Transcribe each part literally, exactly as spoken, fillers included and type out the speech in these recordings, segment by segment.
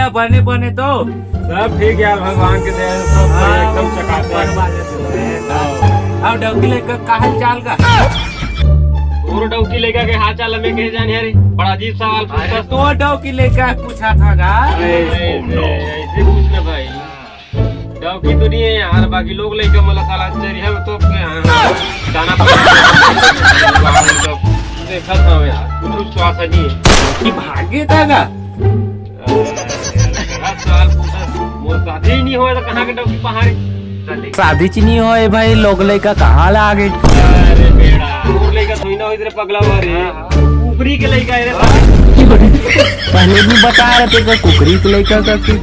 बने बने तो। सब ठीक यार, भगवान के दया से सब कोई हाँ, एकदम चकाचक। ऊपर वाले तो है। हाँ। अब डौकी लइका का हाल चाल का? तोर डौकी लइका के हाल चाल हमें कहे जाने यार, बड़ा अजीब सवाल पूछता। तो डौकी लइका पूछा था का? ऐसे, ऐसे पूछ ना भाई। डौकी तो नहीं है यार, बाकी लोग लइका मला साला चरिया में तो के, हाँ, दाना पानी देखा था यार, कुछ कुछ तो आशा नहीं है। कि भागे था का? हर साल पूछा, मोर शादी ही नहीं होए तो कहाँ के डौकी पहाड़ी? शादी च नहीं होए भाई, लोग लइका कहाँ ला आगे? अरे बेड़ा, मोर लइका थोड़ी ना होई तेरे पगला हुआ रे। कुकरी के लइका है रे। पहले भी बता रहे थे कि कुकरी के लइका का कि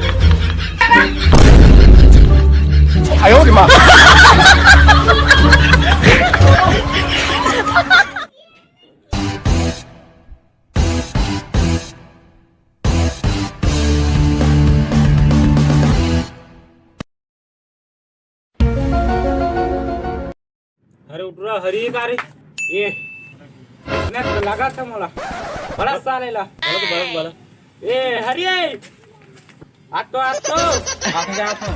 अरे उठरा हरी का रे? ये इसने तो लगा था मोला। बड़ा साले ला। बड़ा तो बड़ा, बड़ा। ए हरी, आ तो, आ तो। आ तो, आ तो।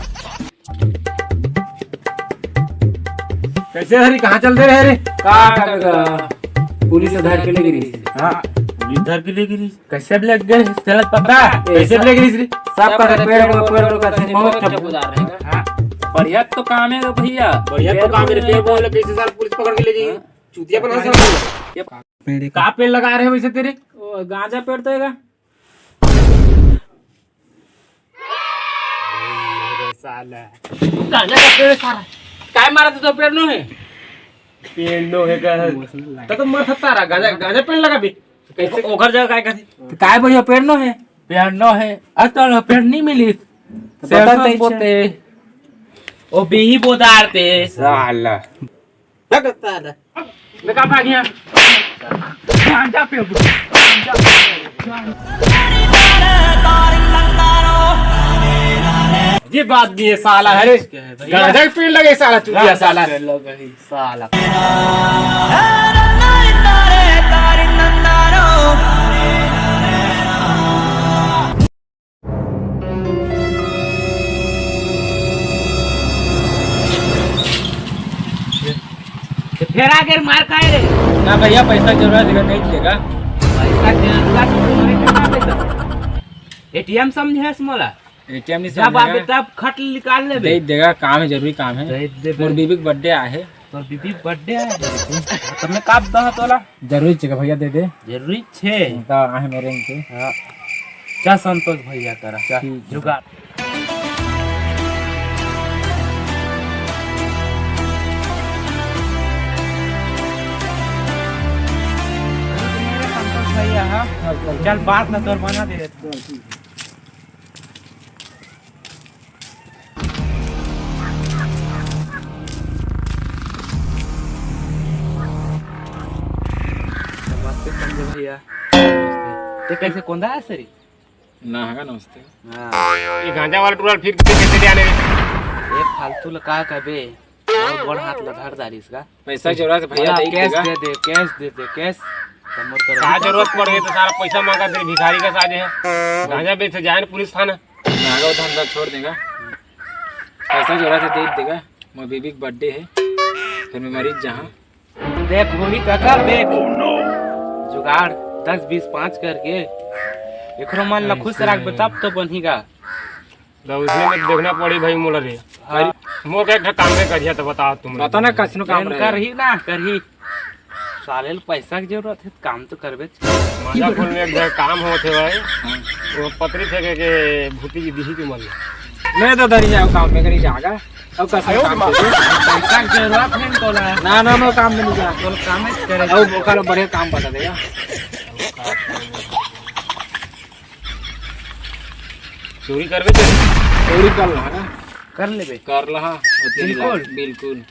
कैसे हरी, कहाँ चल दे रहे रे? का, का, का, का? पुलिस धर के ले गिरी। हाँ, पुलिस धर के ले गिरी। कैसे लग गए? चलत पता? ए, कैसे सब, लग गई रे? सब का पेड़ को, पेड़ को कहते हैं, मौत ठप। हाँ, बढ़िया तो काम है भैया। बढ़िया तो काम है, पेड़ को बोले कैसे साल पुलिस पकड़ के ले गई? हाँ। चूतिया बना साला। ये पेड़ का पेड़ लगा रहे हो वैसे तेरे? ओ, गांजा पेड़ तो हैगा। साला। गांजा का पेड़ सारा। काय मारा तू तो पेड़ नो है? पेड़ नो है का? तो, तो मर सकता रहा, गांजा, गांजा पेड़ लगा भी। कैसे? ओकर जगह काय करती? तो काय बढ़िया पेड़ नो है? पेड़ नो है। आज तो पेड़ नहीं मिली। तो सरसों बता दे बोते। ओ बिही बोदारते। साला। क्या करता है? मैं कहाँ भाग गया? गांजा पे, गांजा पे। ये बात भी है साला है। गांजा के पेड़ लगे साला, चूतिया साला। पेड़ लगे साला। तो फेर आगे मार खाए रे। ना भैया, पैसा के जरूरत है, दे देगा। पैसा के जरूरत है, तो नहीं देगा पैसा। एटीएम समझे हस मोला? एटीएम नहीं जब समझेगा। आबे तब खट निकाल लेबे। दे देगा, काम है, जरूरी काम है। दे देबे। मोर बीबी के बर्थडे आए है। तोर बीबी के बर्थडे आए है? तो मैं काप दहा तोला। जरूरी छे का भैया, दे दे। जरूरी छे। तो आहे मेरे इनके। हाँ। क्या संतोष भैया करा? क्या? ठीक है। जुगाड़। संतोष भैया, हाँ? चल, बात ना तोर बना दे। नमस्ते संजय भैया। ते कैसे कोंदा है सरी? ना है का नमस्ते। हाँ। ये गांजा वाला टूरा फिर कैसे ले आने रे? ये फालतू ला का कबे? और गोड़ हाथ ला धर डालिस का? पैसा के जरूरत है भैया, भैया, दे कैश देगा। दे दे, कैश दे दे, कैश। तो मोर तरफ का जरूरत पड़ गई तो सारा पैसा मांगा, फिर भिखारी का साजे है। गांजा बेच से जाए ना पुलिस थाना। नागा धंधा छोड़ देगा। पैसा के जरूरत है, दे देगा। मोर बीबी के बर्थडे है, फिर मैं मरीज जहाँ। देख वही काका, देख। जुगाड़ दस बीस पाँच करके एकरो मन ला खुश रखबे, तब तो बनिगा। तो उसने में देखना पड़ी भाई मोला रे। हाँ। मोर का एक ठो काम में करिया तो बताओ तुम। बता ना, कइसनो काम रहे। करही ना, करही। साले ल पैसा के जरूरत है, काम तो करबे। मांझा खोल में एक जगह काम होत हे भाई। हाँ। वो पत्री फेंके के भूती जी दिही तुमन। मैं तो धरी जाओ काम में करी जागा। अब कइसनो काम के। पैसा के जरूरत है तोला। ना, ना, मैं काम में नहीं जा। तोला काम है करे। अब ओकर बढ़िया काम बता देगा। चोरी करबे चोरी? चोरी कर ला ना। कर लेबे। कर ला, हाँ। बिल्कुल। बिल्कुल।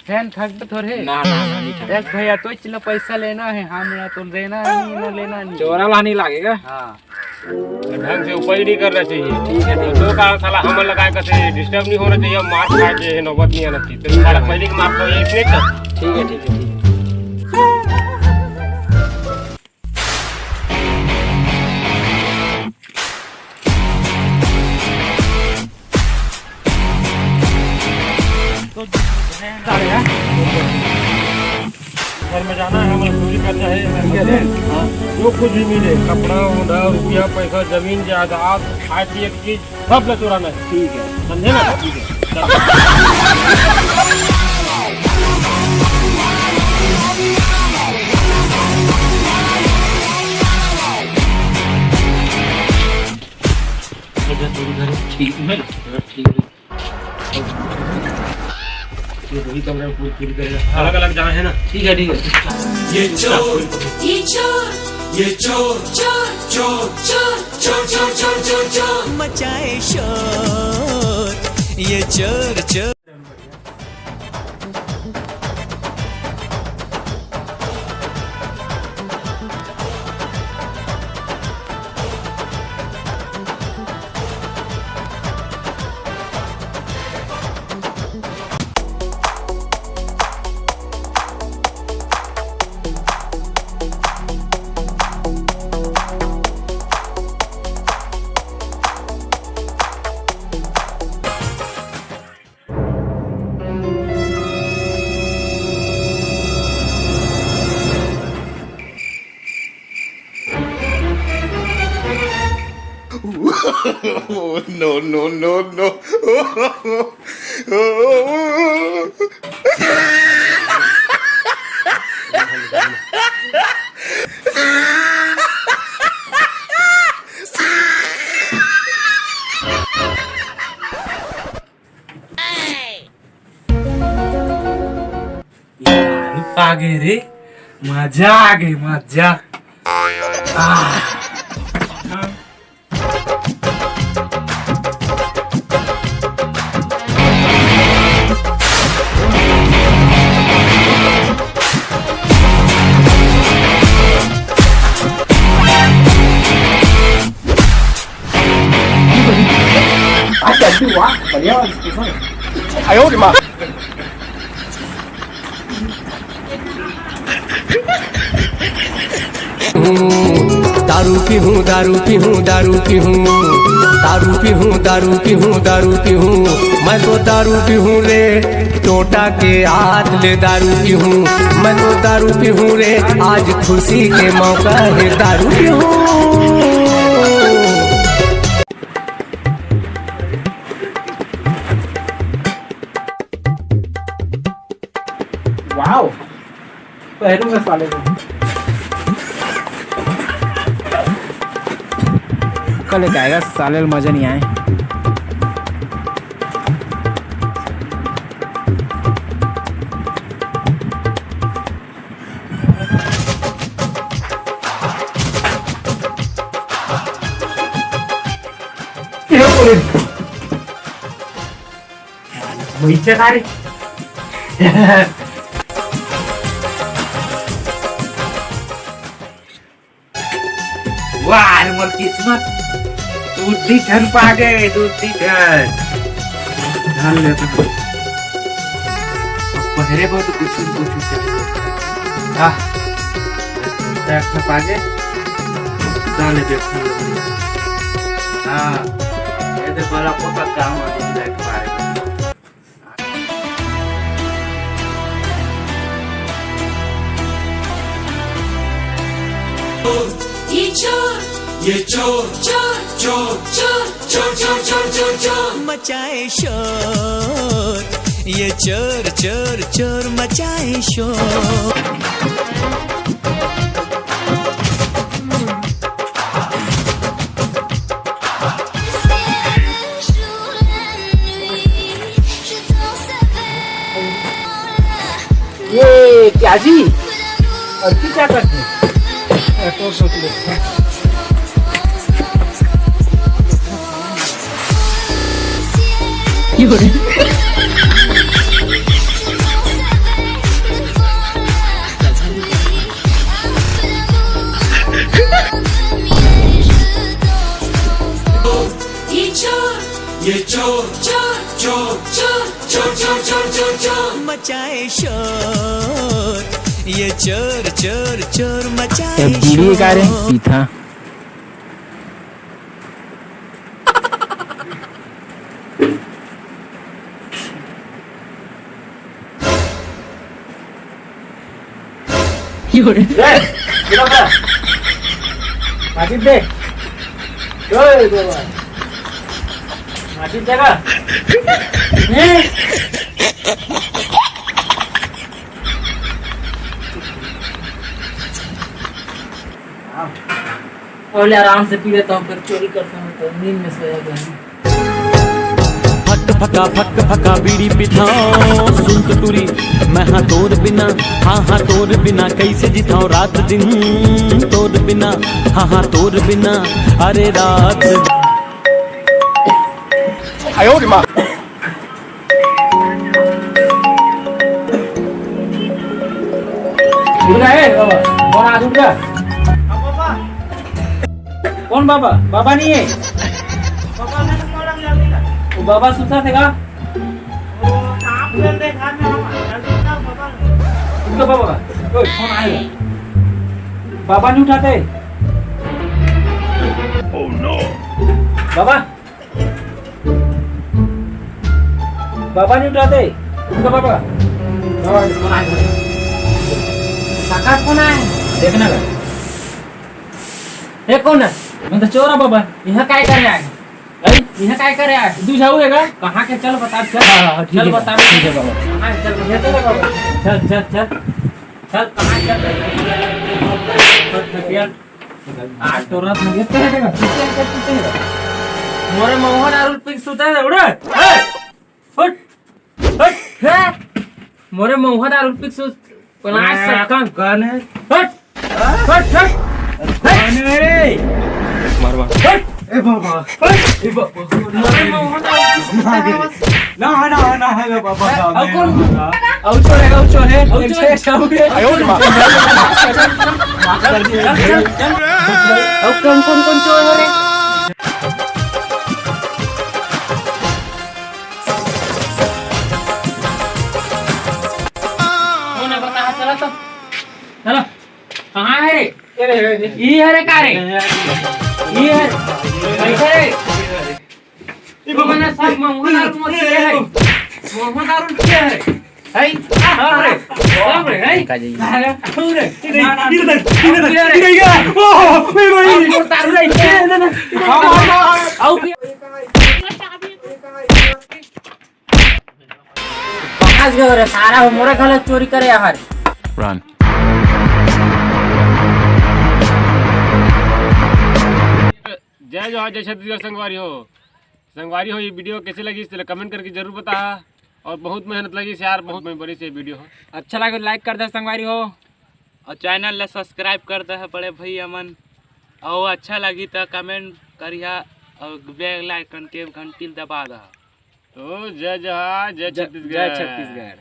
फैन थक थोड़े। ना, ना, ना, नहीं थक। देख भैया, तो इतना पैसा लेना है, हाँ, मेरा तो देना नहीं, ना लेना नहीं। चोरा ला नहीं लागेगा। हाँ। ढंग से उपज नहीं करना चाहिए। ठीक है, ठीक है। तो का साला हमन लगा के डिस्टर्ब नहीं होना चाहिए, मार खा के नौबत नहीं आना चाहिए। तो साला पहले की मार तो ये इसने कर। ठीक है, ठीक है, ठीक है। चाहे हाँ। जो कुछ भी मिले, कपड़ा, मुंडा, रुपया, पैसा, जमीन, जायदाद, खाए पिए की चीज, सब ले चुराना है। ठीक है। समझे ना? ठीक है। ठीक है, ठीक है। ये वही कमरा में पूरी, पूरी करेगा। हाँ। अलग-अलग जगह है ना? ठीक है, ठीक है। ये चोर, ये चोर, ये चोर, चोर, चोर, चोर, चोर, चोर, चोर, चोर, चोर, चोर। मचाए शोर, ये चोर, चोर। No, no, no, no. यार, आ गए रे, मजा आ गए, मजा। आह। आज जल्दी वाह, बढ़िया वाला स्टेशन है। आयो रे माँ। दारू पीहूँ, दारू पीहूँ, दारू पीहूँ, दारू पीहूँ, दारू पीहूँ, दारू पीहूँ। मैं तो दारू पीहूँ रे, टोटा के हाथ ले दारू पीहूँ। मैं तो दारू पीहूँ रे, आज खुशी के मौका है दारू पीहूँ। वाओ, पहलूंगा साले को। कल एक आएगा साले, मजा नहीं आए। वही चला रे। वाह रे मोर किस्मत, दू ठी झन पा गे, दू ठी झन। धन ले अपन। पहरे बहुत कुछ न कुछ चाहिए। हाँ। बैग में पा गे। डाल ले बैग में। हाँ। ये दे बड़ा पोता काम है, बैग पा गे। ये चोर, ये चोर, चोर, चोर, चोर, चोर, चोर, चोर, चोर, चोर। मचाए शोर, ये चोर, चोर, चोर मचाए शोर। ये क्या जी? और की क्या करते हैं? एक और सोच लेते हैं। ये चोर, ये चोर, चोर, चोर, चोर, चोर, चोर, चोर, चोर, चोर मचाए शोर। ये चोर, चोर, चोर मचाए ए, बीड़ी का रे, शोर। पीथा। ए, ये बाबा, माचिस दे। ओए बाबा, माचिस देगा? हैं? पहले आराम से पी लेता हूँ, फिर चोरी करता हूँ, तो नींद में सोया गया हूँ। फक फका फक फका बीड़ी पिथाओ, सुन तो टूरी, मैं हाँ तोर बिना, हाँ हाँ तोर बिना कैसे जिथाओ रात दिन तोर बिना, हाँ हाँ तोर बिना, अरे रात। उठ जा, ए बाबा, कौन आ, उठ जा। कौन बाबा? बाबा नहीं है। वो बाबा सुता थे का? उनका बाबा, ओए, फोन आएगा। बाबा नहीं उठाते। बाबा, बाबा नहीं उठाते। उनका बाबा। बाबा, फोन आएगा। काका फोन आए। देखना का। ये कौन है? मैं तो चोर हूँ बाबा। यहाँ काय करे आए? अरे, यहाँ काय करे आए? तू जाऊ है का? कहाँ के? चल बता, चल। हाँ, हाँ, ठीक चल है, बता। ठीक है बाबा। कहाँ है? चल, चल, चल, चल। चल, चल, चल। चल, कहाँ है? चल, चल, चल। आज तोरा संगे तेरे का, सुते का, सुते का। मोरे महुआ दारू पी के सुते है, उड़े। ए! उठ! हट, हे! मोरे महुआ दारू पी के सुत, पलाश ए, सक्कन। कौन है? हट! हट, हट! कौन है रे? मार, मार। हट! ए बाबा। हट! ए बाबा। मोरे महुआ दारू पी के सुत है। ना, ना, ना, है बाबा, अब ना, कौन? ना। अब चोर है, अब चोर है। अब चोर है। अब चोर है। आयो रे माँ। चल, चल, चल, चल। अब कौन, कौन, कौन चोर हो रे? कौन है बता, चला तो। चला। कहाँ है रे? ये रे, ये रे। ई है रे का रे? ई है। कैसे रे? ये बाबा ना सब महुआ दारू मत पिए है। महुआ दारू पिए है। है? हाँ रे। हाँ रे, है? का जाइए। हाँ रे। हाँ रे। इधर, इधर, इधर, इधर, इधर। ओह, मेरे भाई। और दारू नहीं पिए। ना, ना, ना। हाँ, हाँ, हाँ। आओ पिए। कहाँ गयो रे सारा, मोरे घर ले चोरी करे यार। Run। जय जोहार, जय छत्तीसगढ़ संगवारी हो। संगवारी हो, ये वीडियो कैसे लगी, इसलिए कमेंट करके जरूर बताहा। और बहुत मेहनत लगी यार, बहुत बड़ी से वीडियो हो। अच्छा लगे लाइक कर दे संगवारी हो। और चैनल ला सब्सक्राइब कर दे बड़े भैया मन। और अच्छा लगी तो कमेंट करिहा और बेल आइकन के घंटी दबा दहा। तो जय जोहार, जय जय, जय छत्तीसगढ़। छत्तीसगढ़।